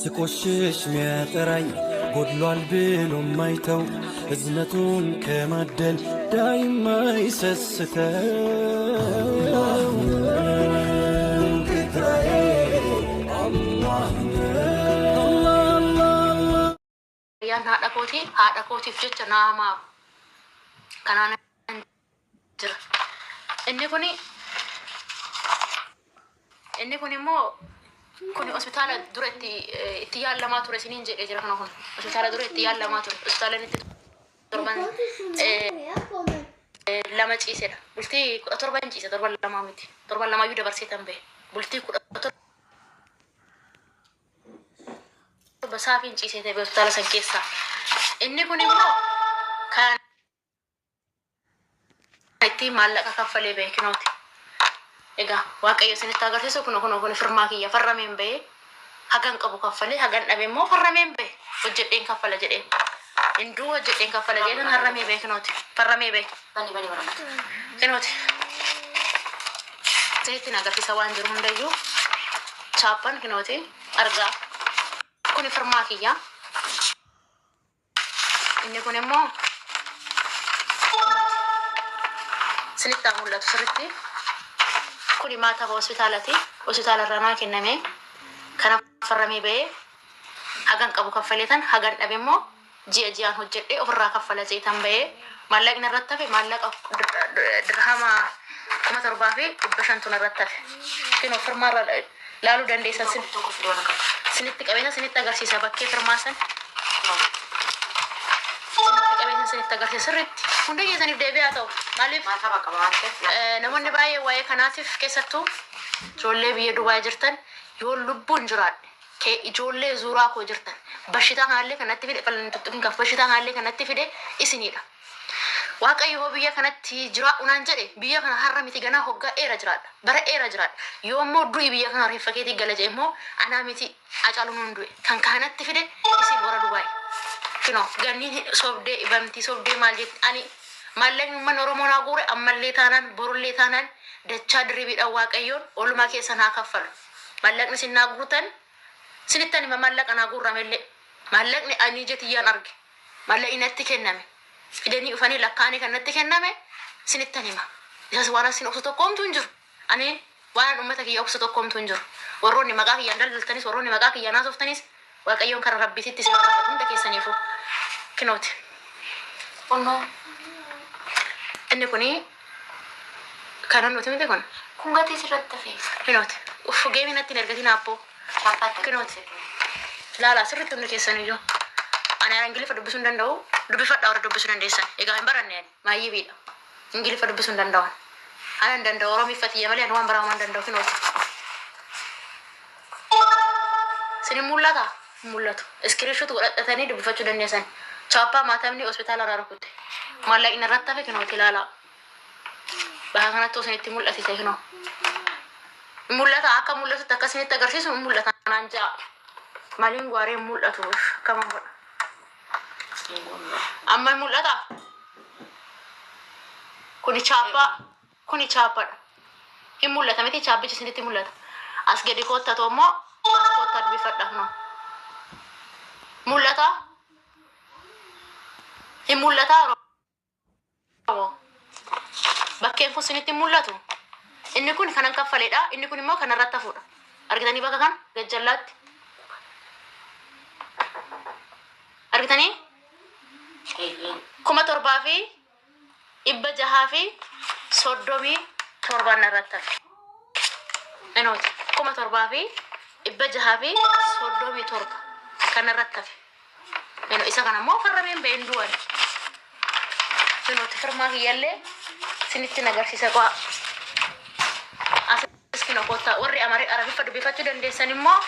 ስቆሽሽ ሚያጠራኝ ጎድሏል ብሎ ማይተው እዝነቱን ከማደል ዳይማ ይሰስተው Ayyaan haadha kootii haadha kootiif jecha naa maaru kanaan jira. Inni kuni inni kun immoo kun hospitaala dura itti itti yaalamaa ture isiniin jedhee jira kana kun hospitaala dura itti yaalamaa ture hospitaala inni itti torban lama ciisedha. Bultii 17 hin ciise torban lamaa miti torban lamaayyuu dabarsee tan bahe bultii 17 saafiin ciisee ta'e hospitaala san keessaa. Inni kun immoo kan ittiin maallaqa kaffalee bahe kinooti. Egaa Waaqayyo isinitti agarsiisu kuno kuno kun firmaa kiyya farrameen bahee hagan qabu kaffalee hagan dhabe immoo farrameen bahe hojjedheen kaffala jedheen. Hinduu hojjedheen kaffala jedheen harramee bahe kinooti farramee bahe. Bani bani waraqata. Kinooti. Isinitti agarsiisa waan jiru hundayyuu chaappan kinooti argaa. Kuni firmaa kiyya. Inni kun immoo isinitti haa mul'atu sirriitti. Kuni maataba hospitaalati. Hospitaala irraa naa kenname. Kana farramee bahee hagan qabu kaffaleetan hagan dhabe immoo ji'a ji'aan hojjedhee ofirraa kaffala jeetan bahee maallaqni irratti hafe maallaqa dirhama 7500 narratti hafe. Kinoo firmaa irra laaluu dandeessan sin Tokko fide waraqata. sinitti qabeessa sinitti agarsiisa bakkee firmaa san. Sinitti qabeessa sinitti agarsiisa sirriitti. Hundi keessaniif deebi'aa ta'u. Maaliif Maataba qaba waan ta'eef. Namoonni baay'ee waa'ee kanaatiif keessattuu ijoollee biyya Dubaay jirtan yoo lubbuun jiraadhe kee ijoollee zuuraa koo jirtan bashitaa kanallee kanatti fide falan tuttuqin kaf bashitaa kanallee kanatti fide isinidha. Waaqayyo hoo biyya kanatti jiraadhu naan jedhe biyya kana har'a miti ganaa hoggaa dheera jiraadha. Bara dheera jiraadha. Yoo immoo du'i biyya kana reeffa keetii gala jedhe immoo anaa miti Hacaaluun hin du'e. Kan kanatti fide isin warra Dubaay. Kinoo ganni sobdee ibamtii sobdee maal jetti ani maallaqni uummanni Oromoo naa guure ammallee taanaan borullee taanaan dachaa dirribiidhaan Waaqayyoon oolmaa keessan haa kaffalu. Maallaqni isin naa guurtan sinittan hima maallaqa naa guurramellee maallaqni ani ija tiyyaan arge maallaqni natti kenname fidanii dhufanii lakkaa'anii kan natti kenname sinittan hima. Isas waan isin obsu tokko homtuu hin jiru. Ani waanan ummata kiyya obsu tokko homtuu hin jiru. Warroonni maqaa kiyyaan daldaltanis, warroonni maqaa kiyyaan haasoftanis, Waaqayyoon kara Rabbiititti isin haa gaafatu hunda keessaniifuu. Kinooti. Kunnoo. Inni kuni kanan nuti miti kun. Kun gatii sirratti hafe. Kinooti. Uff geemii natti hin ergatin aabboo. Chaappaatti Kinooti. Laalaa sirriitti hundi keessaniyyuu. Ani Ingiliffa dubbisuu hin danda'u. Dubbifadhaa warra dubbisuu dandeessan. Egaa hin baranne ani. Maayyibiidha. Ingiliffa dubbisuu hin danda'u. Ana hin danda'u Oromiffa tiyya malee ani waan biraa homaa hin danda'u kinooti. Isin hin mul'ata? Hin mul'atu. Iskiriishoot godhadhatanii dubbifachuu dandeessan. Chaappaa maatamni hospitaala irraa rukute. Maallaqni irratti hafe kinooti ilaalaa. Bakka kanatti osoo isinitti mul'ate ta'e kinoo. Hin mul'ata akka mul'atutti akka isinitti agarsiisu hin mul'ata naan ja'a. Maliin gwaaree hin mul'atu akkaman godha. Amma hin mul'ata? Kuni chaappaa kuni chaappaadha. Hin mul'ata miti chaappichi isinitti mul'ata. As gadi koottatu ammoo as koottaa dubbifadha kunoo. Mul'ata? Hin mul'ata? Oromoo. Bakkeen kun isinitti hin mul'atu. Inni kun kanan kaffaledha. Inni kun immoo kanarratti hafuudha. Argitanii bakka kana gajjallaatti. Argitanii? 7637 narratti hafe. Inooti 7637 kanarratti hafe. Ino isa kana immoo farrameen ba'een du'an. Inooti firmaa kiyyallee isinitti agarsiisa qo'a. Asis kino kottaa warri amari arabiffa dubbifachuu dandeessan immoo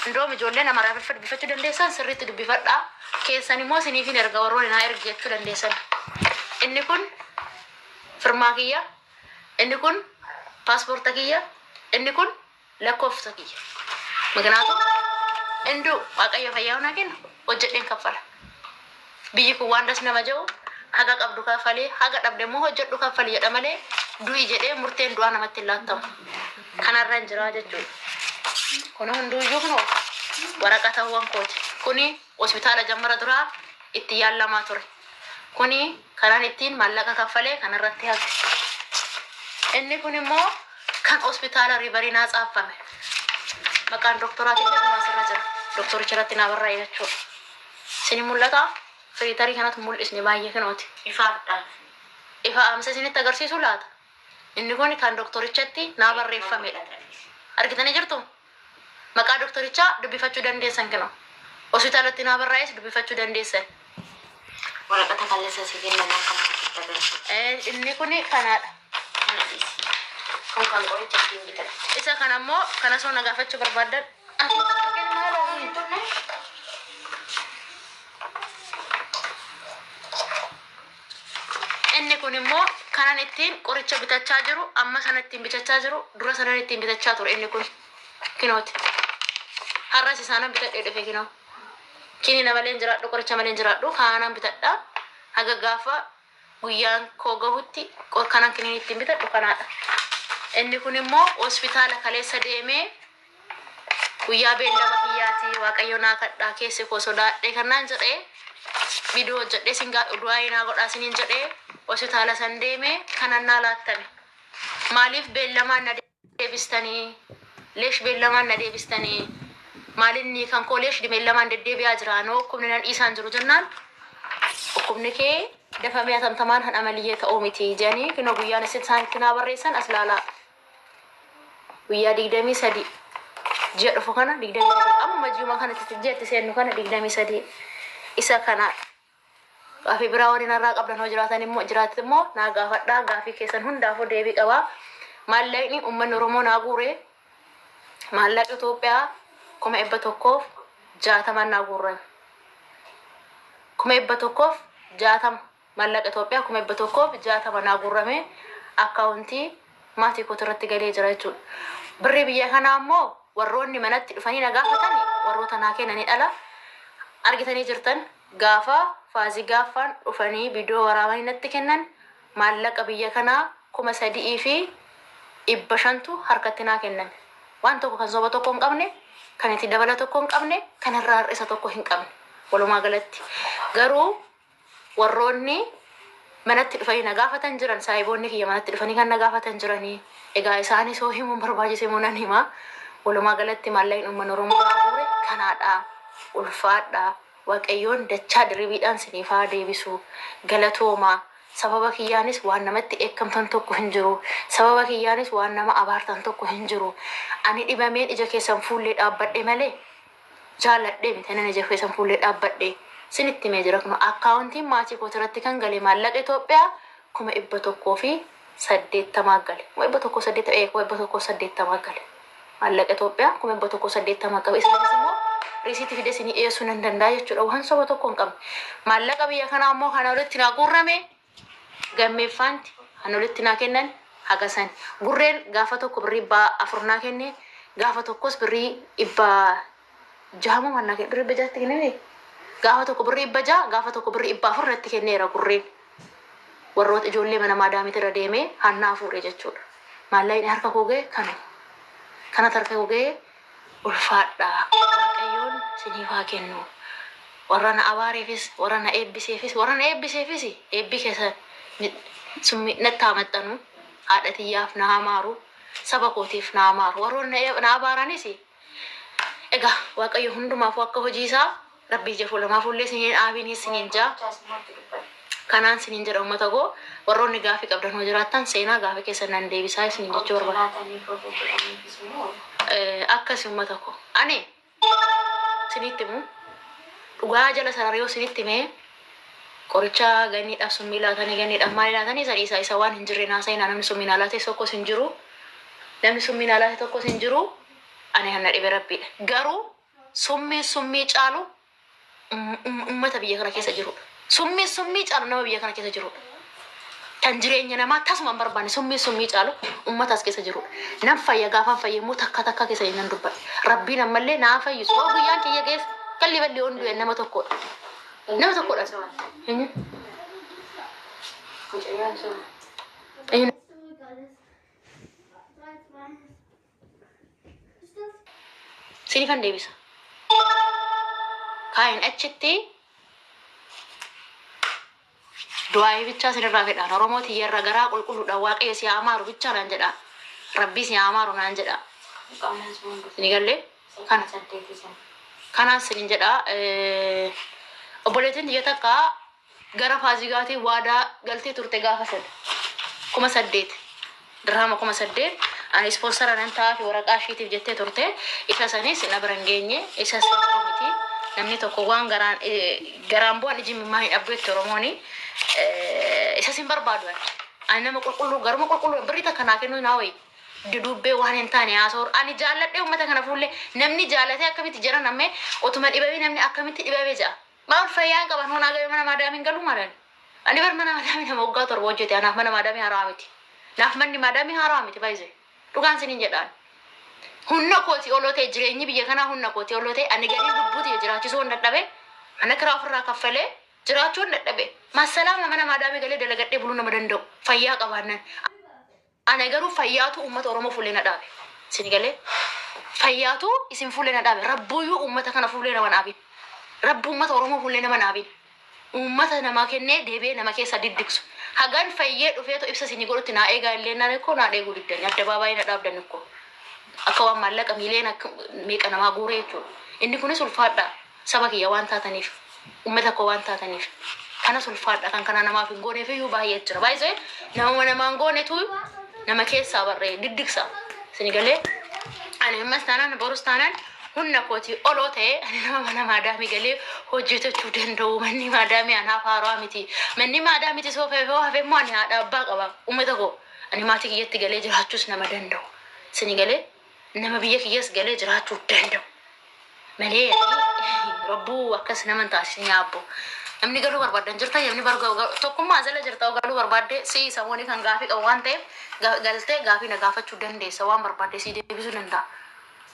indoom ijoolleen amarafiffa dubbifachuu dandeessan sirriitti dubbifadhaa. Keessan immoo isiniifin erga warroonni naa ergi jechuu dandeessan. Inni kun firmaa kiyya. Inni kun paaspoorta kiyya. Inni kun lakkoofsa kiyya. Mikinaatu induu Waaqayyo fayyaa naa kennu hojjedheen kaffala. Biyyi kun waan das nama jedhu haga qabdu kaffalee haga dhabde immoo hojjedhu kaffali jedha malee du'i jedhee murteen du'aa namatti hin laattamu. Kanarra hin jiraa jechuudha. Kun hunduuyyuu kunoo Waraqatawwan kooti. Kuni hospitaala jammara duraa itti yaallamaa ture. Kuni karaan ittiin maallaqa kaffalee kanarratti hafe. Inni kun immoo kan hospitaala riivarinaa tsaaffame. Maqaan doktoraatillee kun asirra jira. Doktoricha irratti naa barraa'e jechuudha. Isin mul'ata? Firiitarii kanatu mul'isni baay'ee kinooti. Ifaadha. Ifa amsa isinitti agarsiisu laata? Inni kun kan doktorichatti naa barreeffamedha. Argitanii jirtu? Maqaa doktorichaa dubbifachuu dandeessan kinoo. Hospitaalatti naa barraa'es dubbifachuu dandeessan. Waraqata kaleessa si kennan akka maatiitti agarsiisu. Inni kun kanaadha. Kana dhiisi. Kun kan qoricha ittiin bitan. Isa kana immoo kana soo na gaafachuu barbaaddan. Ati tokko kennu maal? Inni kun immoo kanan ittiin qoricha bitachaa jiru, amma sana ittiin bitachaa jiru, dura sanan ittiin bitachaa ture inni kun kinooti. Har'as isaanan bitadhee dhufe kinoo. Kinina malee hin jiraadhu, qoricha malee hin jiraadhu, kaanaan bitadha. Haga gaafa guyyaan koo gahutti kanan kiniin ittiin bitadhu kanaadha. Inni kun immoo hospitaala kaleessa deemee guyyaa beellama kiyyaati waaqayyo naa kadhaa keessi koo sodaadhe kanaan jedhee viidiyoo hojjedhee sin du'aa naa godhaa siniin jedhee hospitaala san deemee kanan naa laattame. Maaliif beellamaan na deebistanii? Leesh beellamaan na deebistanii? Maalinni kan koo leesh beellamaan deddeebi'aa jira noo dhukkubni nan dhiisaan jiru jennaan dhukkubni kee dafamee hatamtamaan han amaliyyee ta'uu miti jedhanii kinoo guyyaan isin isaan itti naa barreessan as laalaa. Guyyaa 23 ji'a dhufu kana 23 amma ji'uma kana ji'a itti seennu kana 23 isa kanaadha. Gaafii biraa waliin irraa qabdan hoo jiraatan immoo jiraatti immoo naa gaafadhaa gaafii keessan hundaafuu deebii qabaa. Maallaqni uummanni Oromoo naa guure maallaqa Itoophiyaa 160,000 naa guurrame. 160,000 maallaqa Itoophiyaa 160,000 naa guurrame akkaawuntii maatii kootii irratti galee jira jechuudha. Birrii biyya kanaa immoo warroonni manatti dhufanii na gaafatan warroota naa kennanii dhala argitanii jirtan gaafa faazii gaaffaan dhufanii viidiyoo waraabanii natti kennan maallaqa biyya kanaa 3,500 harkatti naa kennan. Waan tokko kan soba tokko hin qabne, kan itti dabala tokko hin qabne, kan irraa hir'isa tokko hin qabne walumaa galatti. Garuu warroonni manatti dhufanii na gaafatan jiran saayiboonni kiyya manatti dhufanii kan na gaafatan jiranii egaa isaanis hoo himuun barbaachise immoo nan hima. Walumaa galatti maallaqni uummanni Oromoo naa guure kanaadha. Ulfaadha. Waaqayyoon dachaa dirribiidhaan siniif haa deebisu. Galatoomaa. Sababa kiyyaanis waan namatti dheekkamtan tokko hin jiru. Sababa kiyyaanis waan nama abaartan tokko hin jiru. Ani dhibameen ija keessan fuullee dhaabbadhe malee jaalladhee miti anan ija keessan fuullee dhaabbadhe. Sinitti himee jira kun akkaawuntiin maatii kooti irratti kan gale maallaqa Itoophiyaa 180,000 gale. 180,000 180,000 gale. Maallaqa Itoophiyaa 180,000 qabe. Isaanis immoo riisiitii fidee isinii dhiyeessuu nan danda'a jechuudha. Waan soba tokko hin qabne. Maallaqa biyya kanaa immoo kana olitti naa guurrame gammeeffaanti kan olitti naa kennan haga san. Gurreen gaafa tokko birrii 400 naa kenne gaafa tokkos birrii 600 moo maal naa kenne birrii 600tti kenname gaafa tokko birrii 600 gaafa tokko birrii 400 natti kenneera gurreen. Warroota ijoollee mana maadaamitti irra deemee hannaa fuudhe jechuudha. Maallaqni harka koo ga'e kanuma. Kanatu harka koo ga'e ulfaadha. Waaqayyoon siniif haa kennu. Warra na abaareefis, warra na eebbiseefis, warra na eebbiseefis eebbi keessan summi natti haa maxxanu. Haadha tiyyaaf na haa maaru. Saba kootiif na haa maaru. Warroonni na abaaranis egaa Waaqayyo hundumaafuu akka hojii isaa rabbii ija fuula fuullee siniin dhaabiin siniin jaa. Kanaan siniin jedha uummata koo warroonni gaafii qabdan hoo jiraattan seenaa gaafii keessan nan deebisaa isiniin jechuu barbaada. Akkasi uummata koo. Ani sinitti himu dhugaa jala sarara yoo sinitti himee qoricha ganniidhaaf summii laatanii ganniidhaaf maal laatanii isa dhiisaa isa waan hin jirre naasa'inaa namni summii naa laate tokkos hin jiru. Namni summii naa laate tokkos hin jiru. Ani kan na dhibe rabbiidha. Garuu summii summii caalu uummata biyya kana keessa jirudha. Summii summii caalu nama biyya kana keessa jirudha. Kan jireenya namaa tasuma hin barbaanne summii summii caalu uummata as keessa jirudha. Nan fayya gaafan fayya immoo takka takka keessa nan dubbadha. Rabbiin ammallee naa fayyisu. Yoo guyyaan kiyya geesse kalli balli yoon du'e nama tokkodha. Nama tokkodha. Eenyu? Eenyu? Sinifan deebisa. Kaayin achitti du'aayii bichaa isinirraa fedhaan Oromoo tiyyarra garaa qulqulluudhaan Waaqayyo si haa amaaru bichaa naan jedha. Rabbii si haa amaaru naan jedha. Isin gallee kana kanaan isinin jedha. Obboleettiin tiyya takka gara faazigaatiin waadaa galtee turte gaafa sana 8000 dirhama 8000 ani ispoonsara nan ta'aa fi waraqaa ishiitiif jettee turte isa sanis na bira hin geenye isas rakkoo miti namni tokko waan garaan garaan bu'an iji mimmaa hin dhabdu jette Oromooni isas hin barbaadu ani ani nama qulqulluu garuma qulqulluu birrii takka naa kennuu naa wayi duduubbee waan hin taane haasa'u ani jaalladhee uummata kana fuullee namni jaalatee akkamitti jiran ammee otuma dhibamee namni akkamitti dhibame ja'a maal fayyaan qaban honaa gabe mana maadaamiin galuu maalan ani bar mana maadaamii nama waggaa 7 hojjete anaaf mana maadaamii haaraa miti naaf manni maadaamii haaraa miti baay'isee dhugaan sinin jedhaan humna kooti oloo ta'e jireenyi biyya kanaa humna kooti oloo ta'e ani galii lubbuu tiyya jiraachisuu hin dadhabe mana kiraa ofirraa kaffalee jiraachuu hin dadhabe massalaama mana maadaamii galee dalagadhee buluu nama danda'u fayyaa qabaannan Ana garuu fayyaatu uummata Oromoo fuullee na dhaabe. Isin galee? Fayyaatu isin fuullee na dhaabe. Rabbuuyyuu uummata kana fuullee nama dhaabin. Rabbi uummata Oromoo fuullee nama dhaabin. Uummata namaa kennee deebi'ee nama keessa diddigsu. Hagan fayyee dhufeetu ibsa isinii godhutti naa eegaa illee naan ikkoo naa dheeguu diddani. Addabaabaayii na dhaabdan ikkoo. Akka waan maallaqa miiliyoona meeqa namaa guuree jechuudha. Inni kunis ulfaadhaa. Saba kiyya waan taataniif, ummata koo waan taataniif kanas ulfaadha. Kan kana namaaf hin gooneef iyyuu baay'ee jira. Baay'ee namuma namaa hin goonetu nama keessaa barree diddigsa. Isin galee ani ammas taanaan borus taanaan humna kootii oloo ta'ee ani nama mana maadaamii galee hojjetachuu danda'u. Manni maadaamii anaaf haaraa miti. Manni maadaamii soofee yoo hafe immoo ani haadha abbaa qaba. Ummata koo ani maatii kiyyatti galee jiraachuus nama danda'u. Isin galee nama biyya kiyyas galee jiraachuu danda'u. Malee ani rabbuu akkas nama hin taasisin yaabbo. Namni galuu barbaaddan jirta namni tokkummaa jala jirta galuu barbaadde si samoonni kan gaafii qabu waan ta'eef galtee gaafii na gaafachuu dandeessa waan barbaadde si deebisuu danda'a.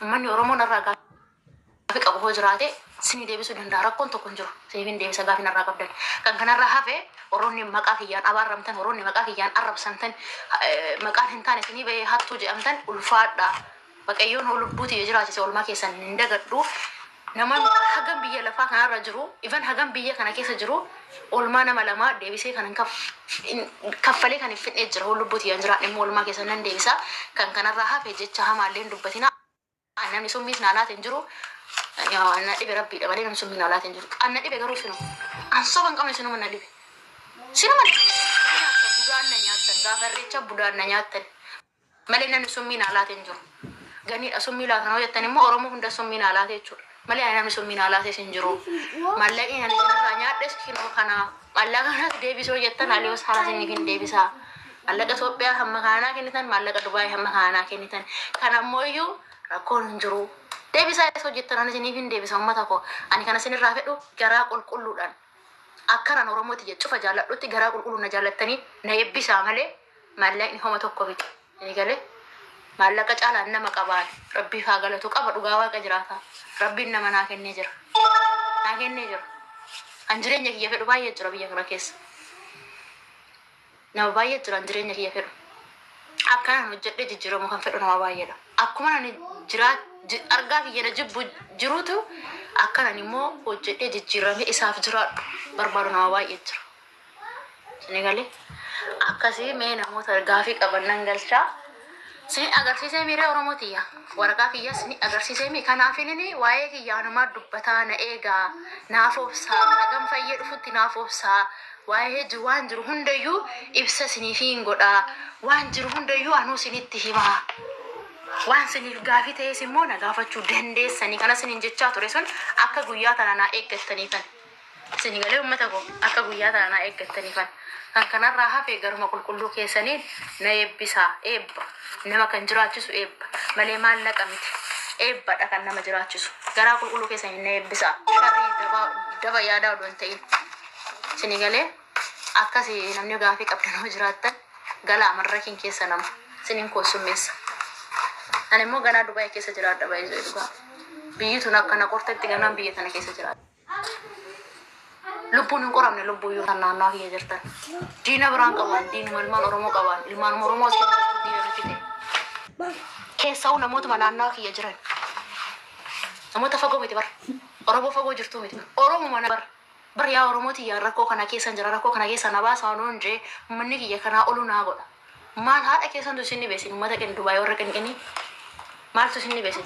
Uummanni Oromoo narraa gaafii qabu hoo jiraate sini deebisuu danda'a rakkoon tokko hin jiru siniif hin deebisa gaafii narraa qabdan. Kan kanarraa hafe warroonni maqaa kiyyaan abaarramtan warroonni maqaa kiyyaan arrabsamtan maqaan hin taane sinii bahee hattuu jedhamtan ulfaadha. Waqayyoon hoo lubbuu tiyya jiraachise olmaa keessan hin dagadhu. Nama hagam biyya lafaa kanarra jiru, even hagam biyya kana keessa jiru olmaa nama lamaa deebisee kan hin kaffalee kan hin fidhee jira. Hoo lubbuu tiyya hin jiraadhe immoo olmaa keessan nan deebisa. Kan kanarraa hafe jecha hamaallee hin dubbatina. Namni summiis naa laate hin jiru. Na dhibe rabbiidha malee namni summii naa laate hin jiru. An na dhibe garuu sinuma. An soba hin qabne sinuma na dhibe. Sinuma na nyaattan budaan na nyaattan gaafa irreecha budaan na nyaattan. Malee namni summii naa laate hin jiru. Ganiidha summii laatan hoo jettan immoo Oromoo hunda summii naa laate jechuudha. Malee ani namni summii naa laates hin jiru. Maallaqni ani isinirraa nyaadhes kinoo kana. Maallaqa kanas deebisoo jettan Aliyoos haala isiniif hin deebisaa. Maallaqa Itoophiyaa hamma kana naa kennitan, maallaqa Dubaay hamma kana naa kennitan. Kana ammoo iyyuu rakkoon hin jiru. Deebisaa isoo jettan ani isiniif hin deebisa uummata koo. Ani kana isinirraa fedhu garaa qulqulluudhaan akkanan Oromoo tiyya cufa jaalladhutti garaa qulqulluun na jaallattanii na eebbisaa malee Maallaqni homa tokko miti. Ni galee? Maallaqa caalaan nama qabaan. Rabbiif haa galatu qaba dhugaa waaqa jiraataa. Rabbiin nama naa kennee jira. Naa kennee jira. An jireenya kiyya fedhu baay'ee jira biyya kana keessa. Nama baay'ee jira an jireenya kiyya fedhu. Akkanaan hojjedhee jijjiiramu kan fedhu nama baay'eedha. Akkuma ani jiraa argaa kiyya na jibbu jirutu akkanan immoo hojjedhee jijjiiramee isaaf jiraadhu barbaadu nama baay'ee jira. Isin galee akkasii mee namoota gaafii qaban nan galchaa. Sin agarsiisee miiree Oromoo tiyya. Waraqaa kiyyas ni agarsiisee mi kanaaf inni waa'ee kiyya anumaa dubbataa na eegaa naaf obsaa hagam fayyee dhufutti naaf obsaa waa'ee waan jiru hundayyuu ibsa isiniif hin godhaa waan jiru hundayyuu anuu isinitti himaa. Waan siniif gaafii ta'es immoo na gaafachuu dandeessanii kana sinin jechaa ture sun akka guyyaa tana naa eeggattaniifan. Isin galee uummata koo akka guyyaa tana naa eeggattaniifan. Kan kanarraa hafe garuma qulqulluu keessaniin na eebbisaa. Eebba. Nama kan jiraachisu eebba. Malee maallaqa miti. Eebbadha kan nama jiraachisu. Garaa qulqulluu keessaniin na eebbisaa. Sharrii daba, daba yaadaa odoo hin ta'in. Isin galee akkasi namni gaafii qabdan hoo jiraattan galaa madrakiin keessa nama. Isinin keessummeessa. Ani immoo ganaa Dubaay keessa jiraadha baay'ee dhugaa. Biyyi tun akka na qortetti ganaan biyya tana keessa jiraadha. Lubbuun hin qoramne lubbuyyuu kan naannaa kiyya jirtan. Diina biraan qabaan diinuma ilmaan Oromoo qabaan ilmaan Oromoo as keessa jirtu diina natti ta'e. Keessaa'uu namootuma naannaa kiyya jiran. Namoota fagoo miti bara. Oromoo fagoo jirtuu miti. Oromoo mana bara. Bara yaa Oromoo tiyya rakkoo kana keessa jira, rakkoo kana keessa na baasaa onoon jee uummanni kiyya kanaa olu naa godha. Maal haadha keessantu isin dhibeessin uummata qin Dubaay warra qinqinii maaltu isin dhibeessin?